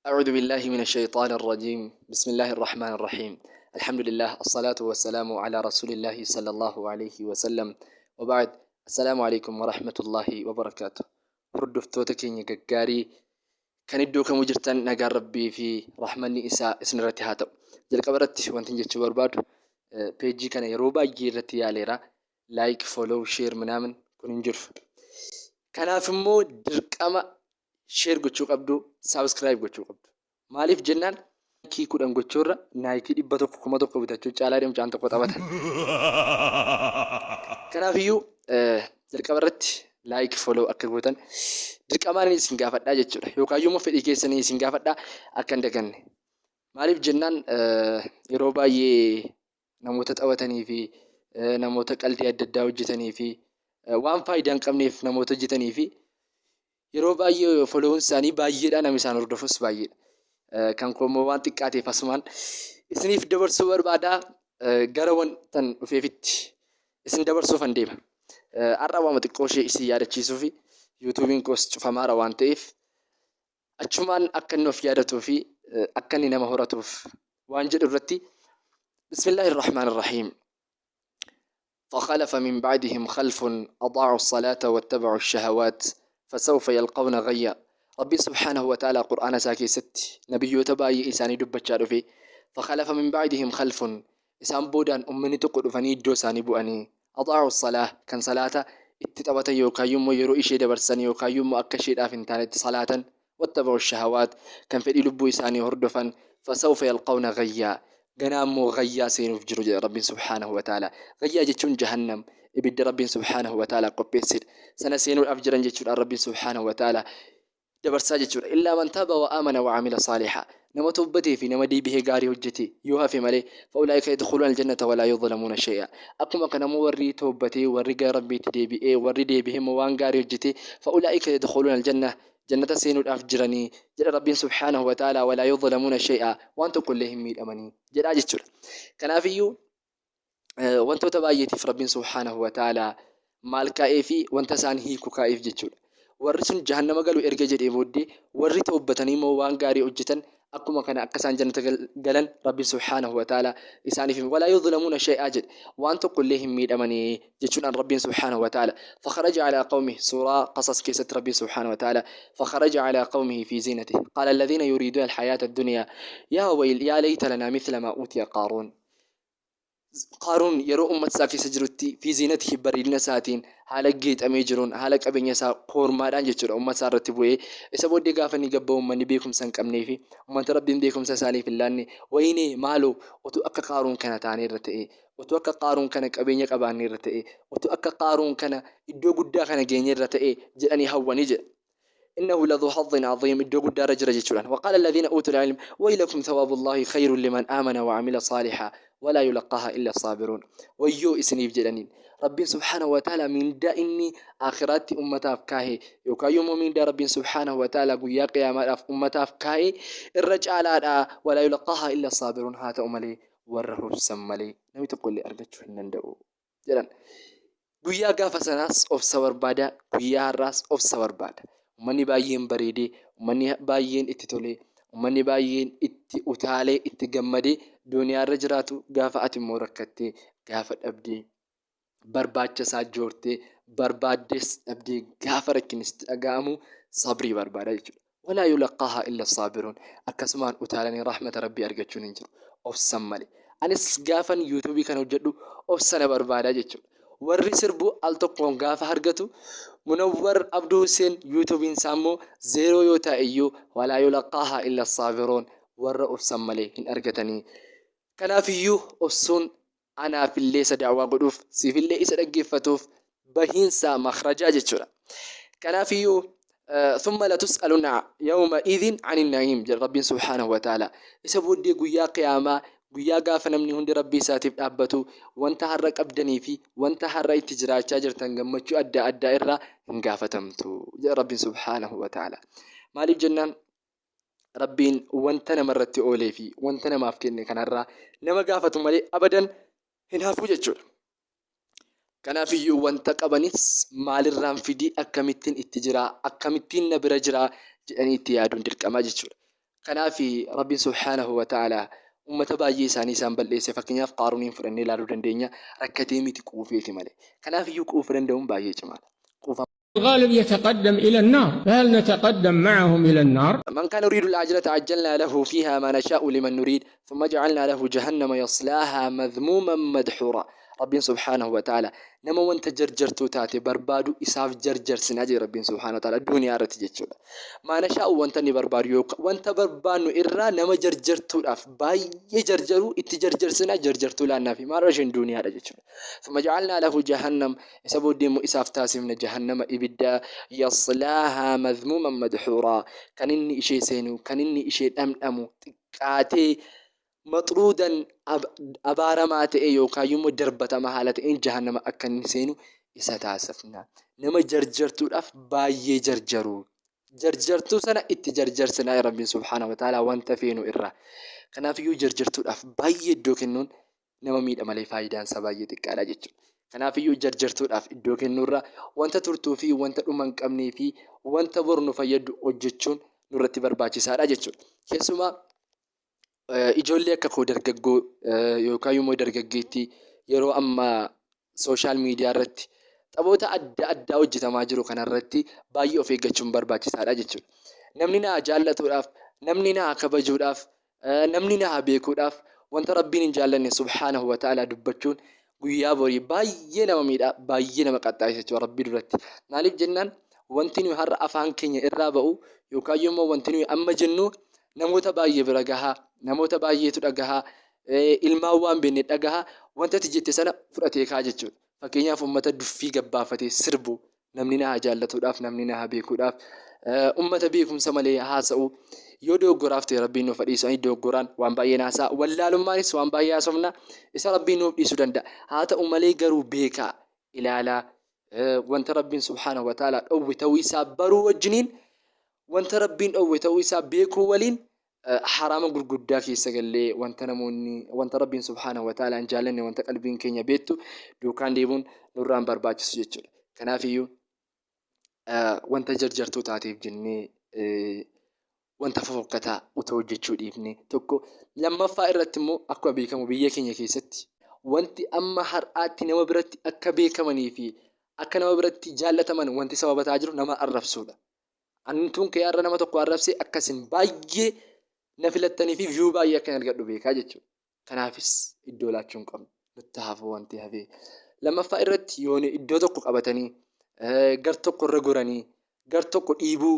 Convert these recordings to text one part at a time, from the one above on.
أعوذ بالله من الشيطان الرجيم بسم الله الرحمن الرحيم الحمد لله الصلاة والسلام على رسول الله صلى الله عليه وسلم وبعد السلام عليكم ورحمة الله وبركاته. Hordoftoota keenya gaggaarii kan iddoo kamuu jirtan, nagaan Rabbii fi rahmanni isaa isinirratti haa ta'u. Jalqaba irratti wanti jechuu barbaadu, peejii kana yeroo baay'ee irratti yaaleera. Like, follow, share minaamin kun hin jiru. Kanaaf immoo dirqama share gochuu qabdu, subscribe gochuu qabdu. Maaliif jennaan, Nike 10 gochuurra Nike 100 1000 bitachuu caalaa mucaan tokko taphatan. Kanaafiyyuu jalqaba irratti like, follow akka gootan dirqamaan isin gaafadhaa jechuudha. Yookaan immoo fedhii keessanii isin gaafadhaa akka hin daganne. Maaliif jennaan, yeroo baay'ee namoota taphatanii fi namoota qaldii adda addaa hojjetanii fi waan faayidaa hin qabneef namoota hojjetanii fi yeroo baay'ee follow'n isaanii baay'eedha, namni isaan hordofus baay'eedha. Kan koo immoo waan xiqqaateef asumaan isiniif dabarsuu barbaadaa, gara wantan dhufeefitti isin dabarsuufan deema. Har'a waama xiqqoo ishee isin yaadachiisuu fi YouTube'n koos cufamaara waan ta'eef, achumaan akka inni of yaadatuu fi akka inni nama horatuuf waan jedhu irratti. بسم الله الرحمن الرحيم. فخلف من بعدهم خلف أضاعوا الصلاة واتبعوا الشهوات فسوف يلقون غيا. ربي سبحانه وتعالى قرآن isaa keessatti nabiyyoota baay'ee isaanii dubbachaa dhufe. فخلف من بعدهم خلف, isaan boodaan ummanni tokko dhufanii iddoo isaanii bu'anii, أضاعوا الصلاة, kan salaata itti taphatan yookaan immoo yeroo ishee dabarsan yookaan immoo akka isheedhaaf hin taanetti salaatan, واتبعوا الشهوات, kan fedhii lubbuu isaanii hordofan, فسوف يلقون غيا, ganaa immoo gayyaa seenuuf jiru jedha Rabbiin سبحانه وتعالى. Gayyaa jechuun jahannam, ibidda Rabbiin سبحانه وتعالى qopheessedha. Sana seenuudhaaf jiran jechuudha Rabbiin سبحانه وتعالى dabarsaa jechuudha. إلا من تاب وآمن وعمل صالحا, nama toobbatee fi nama deebihee gaarii hojjete yoo hafe malee, فأولئك يدخلون الجنة ولا يظلمون شيئا. Akkuma kanammoo warri toobbatee, warri gara Rabbiitti deebi'ee, warri deebihee immoo waan gaarii hojjete, فأولئك يدخلون الجنة, jannata seenuudhaaf jiranii jedha Rabbiin سبحانه وتعالى. ولا يظلمون شيئا, waan tokko illee hin miidhamanii jedhaa jechuudha. Kanaafiyyuu wantoota baay'eetiif Rabbiin سبحانه وتعالى maal kaa'ee fi wanta isaan hiiku kaa'eef jechuudha. Warri sun jahannama galu erga jedhee booddee, warri toobbatanii immoo waan gaarii hojjetan akkuma kana akka isaan jannata galan Rabbiin سبحانه وتعالى isaaniif ولا يظلمون شيئا jedhe, waan tokko illee hin miidhamanii jechuudhaan Rabbiin سبحانه وتعالى. فخرج على قومه, suuraa Qasas keessatti Rabbiin سبحانه وتعالى فخرج على قومه في زينته قال الذين يريدون الحياة الدنيا يا ويل يا ليت لنا مثل ما أوتي قارون. Qaaruun yeroo uummata isaa keessa jirutti, في زينته, bareedina isaatiin, haala geexamee jiruun, haala qabeenya isaa koormaadhaan jechuudha, uummata isaa irratti bu'ee, isa booddee gaafa inni gabba'u, uummanni beekumsa hin qabnee fi uummata Rabbiin beekumsa isaaniif hin laanne, wayinee maaloo utuu akka Qaaruun kana taanee irra ta'e, utuu akka Qaaruun kana qabeenya qabaannee irra ta'e, utuu akka Qaaruun kana iddoo guddaa kana geenye irra ta'e jedhanii hawwanii jedha. إنه لذو حظ عظيم, iddoo guddaa irra jira jechuudhaan. وقال الذين أوتوا العلم ويلكم ثواب الله خير لمن آمن وعمل صالحا ولا يلقاها إلا الصابرون. Wayyoo isiniif jedhaniin. Rabbiin سبحانه وتعالى mindaa inni aakhiraatti ummataaf kaahe yookaan yommuu mindaa Rabbiin سبحانه وتعالى guyyaa qiyaamaadhaaf ummataaf kaahe irra caalaadha. ولا يلقاها إلا الصابرون, haa ta'u malee warra obsan malee namni tokko illee argachuu hin danda'u jedhan. Guyyaa gaafa sanaas obsa barbaada, guyyaa har'aas obsa barbaada. Uummanni baay'een bareedee, uummanni baay'een itti tolee, uummanni baay'een itti utaalee, itti gammadee duniyaarra jiraatu, gaafa ati immoo rakkattee, gaafa dhabdee, barbaacha isaa joortee, barbaaddees dhabdee, gaafa rakkinni sitti dhaga'amu sabrii barbaada jechuudha. ولا يلقاها إلا الصابرون. Akkasumaan utaalanii rahmata Rabbii argachuun hin jiru. Obsan malee. Anis gaafan YouTube'ii kana hojjedhu obsa na barbaada jechuudha. Warri sirbu al tokkoon gaafa argatu, Munawwar Abduu Hussein YouTube'iin isaa immoo zero yoo ta'e iyyuu, ولا يلقاها إلا الصابرون, warra obsan malee hin argatanii. Kanaafiyyuu obsuun anaafillee isa daawwaa godhuuf, siifillee isa dhaggeeffatuuf bahiinsa makrajaa jechuudha. Kanaafiyyuu ثم لتسألن يومئذ عن النعيم jedha Rabbiin سبحانه وتعالى. Isa booddee guyyaa qiyaamaa, guyyaa gaafa namni hundi Rabbii isaatiif dhaabbatu, wanta har'a qabdanii fi wanta har'a itti jiraachaa jirtan gammachuu adda addaa irraa hin gaafatamtu jedha Rabbiin سبحانه وتعالى. Maaliif jennaan, Rabbiin wanta namarratti oolee fi wanta namaaf kenne kanarraa nama gaafatu malee abadan hin hafu jechuudha. Kanaafiyyuu wanta qabanis maalirraan fidii, akkamittiin itti jiraa, akkamittiin na bira jiraa jedhanii itti yaaduun dirqamaa jechuudha. Kanaaf Rabbiin subhaanahu wa ta'aalaa ummata baay'ee isaanii isaan bal'eesse. Fakkeenyaaf Qaaruuniin fudhannee ilaaluu dandeenya. Rakkatee miti quufeeti malee. Kanaaf iyyuu quufuu danda'uun baay'ee cimaadha. Quufa الغالب يتقدم إلى النار، فهل نتقدم معهم إلى النار؟ من كان يريد العاجلة عجلنا له فيها ما نشاء لمن نريد ثم جعلنا له جهنم يصلاها مذموما مدحورا. Rabbiin subhaanahu wa ta'ala nama wanta jarjartuu taate barbaadu isaaf jarjarsinaa jedhe Rabbiin subhaanahu wa ta'ala duniyaa irratti jechuudha. Maa nashaa'u wanta inni barbaadu yookaan wanta barbaannu irraa nama jarjartuudhaaf baay'ee jarjaruu itti jarjarsinaa jarjartuu laannaa fi maal isheen duniyaadha jechuudha. Thumma ja'alnaa lahu jahannam isa booddee immoo isaaf taasifna jahannama ibidda yaslaahaa madhmuuman madhuuraa kan inni ishee seenu kan inni ishee dhamdhamu xiqqaatee maxruudan abaaramaa ta'e yookaan immoo darbatamaa haala ta'een jahannama akka inni seenu isa taasifna. Nama jarjartuudhaaf baay'ee jarjaru. Jarjartuu sana itti jarjarsinaa Rabbiin subhaanahu wa ta'ala wanta feenu irraa. Kanaafiyyuu jarjartuudhaaf baay'ee iddoo kennuun nama miidha malee faayidaan isaa baay'ee xiqqaadha jechuudha. Kanaafiyyuu jarjartuudhaaf iddoo kennuurra wanta turtuu fi wanta dhuma hin qabnee fi wanta boru nu fayyadu hojjechuun nurratti barbaachisaadha jechuudha. Keessumaa ijoollee akka koo dargaggoo yookaan immoo dargaggeettii yeroo ammaa sooshaal miidiyaa irratti taphoota adda addaa hojjetamaa jiru kanarratti baay'ee of eeggachuun barbaachisaadha jechuudha. Namni naa jaallatuudhaaf, namni naa kabajuudhaaf, namni naa beekuudhaaf wanta Rabbiin hin jaallanne subhaanahu wa ta'ala dubbachuun guyyaa borii baay'ee nama miidha, baay'ee nama qaxxaayisa jechuudha Rabbii duratti. Maaliif jennaan wanti nuyi har'a afaan keenya irraa ba'u yookaan immoo wanti nuyi amma jennu namoota baay'ee bira gahaa, namoota baay'eetu dhagahaa, ilmaan waan beekne dhagahaa, wanta ati jette sana fudhatee kaa jechuudha. Fakkeenyaaf uummata duffii gabbaafatee sirbu namni na haa jaallatuudhaaf, namni na haa beekuudhaaf, uummata beekumsa malee haasa'u yoo dogoggoraaf ta'e Rabbiin nuuf haa dhiisu. Ani dogoggoraan waan baay'ee haasa'a. Wallaalummaanis waan baay'ee haasofna. Isa Rabbiin nuuf dhiisuu danda'a. Haa ta'u malee garuu beekaa ilaalaa wanta Rabbiin subhaanahu wa ta'ala dhowwe ta'uu isaa baruu wajjiniin wanta Rabbiin dhowwe ta'uu isaa beekuu waliin haraama gurguddaa keessa gallee wanta namoonni wanta Rabbiin subhaanahu wa ta'ala hin jaallanne wanta qalbiin keenya beektu duukaan deemuun nurraan barbaachisu jechuudha. Kanaafiyyuu wanta jarjartuu taateef jennee wanta fofokkataa utoo hojjechuu dhiifne tokko lammaffaa irratti immoo akkuma beekamu biyya keenya keessatti wanti amma har'aatti nama biratti akka beekamanii fi akka nama biratti jaallataman wanti sababa ta'aa jiru nama arrabsuudha. Antuun kee har'a nama tokko arrabsee akkasin baay'ee na filattanii fi viyuu baay'ee akkan argadhu beekaa jechuudha. Kanaafis iddoo laachuu hin qabnu. Nutti hafuu wanti hafee. Lammaffaa irratti yoon iddoo tokko qabatanii gar tokko irra goranii gar tokko dhiibuu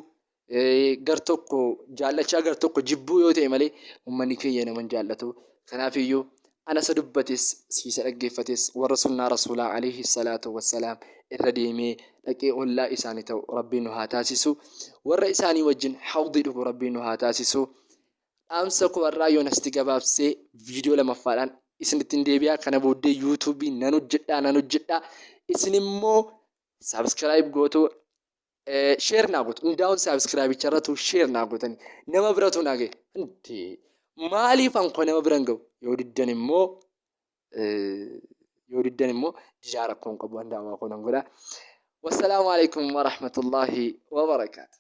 gar tokko jaallachaa gar tokko jibbuu yoo ta'e malee uummanni keenya nama hin jaallatu. Kanaafiyyuu ana isa dubbates siisa dhaggeeffates warra sunnaa rasuulaa alayhi salaatu wassalaam irra deemee dhaqee ollaa isaanii ta'u Rabbiin nu haa taasisu. Warra isaanii wajjin hawdii dhugu Rabbiin nu haa taasisu. Dhaamsa koo har'aa yoon asitti gabaabsee viidiyoo lamaffaadhaan isinitti hin deebi'a. Kana booddee yuutuubii nan hojjedhaa nan hojjedhaa. Isin immoo saabskiraayib gootu sheer naa gootu. Hundaa'uun saabskiraayibicha irratu sheer naa gootanii nama biratu naa gahe. Hundee maaliif ankoo nama bira hin gahu? Yoo diddan immoo yoo diddan immoo didaa rakkoon qabu handaawaa koo nan godha. Wassalaamu alaikum warahmatullaahi wabarakaatu.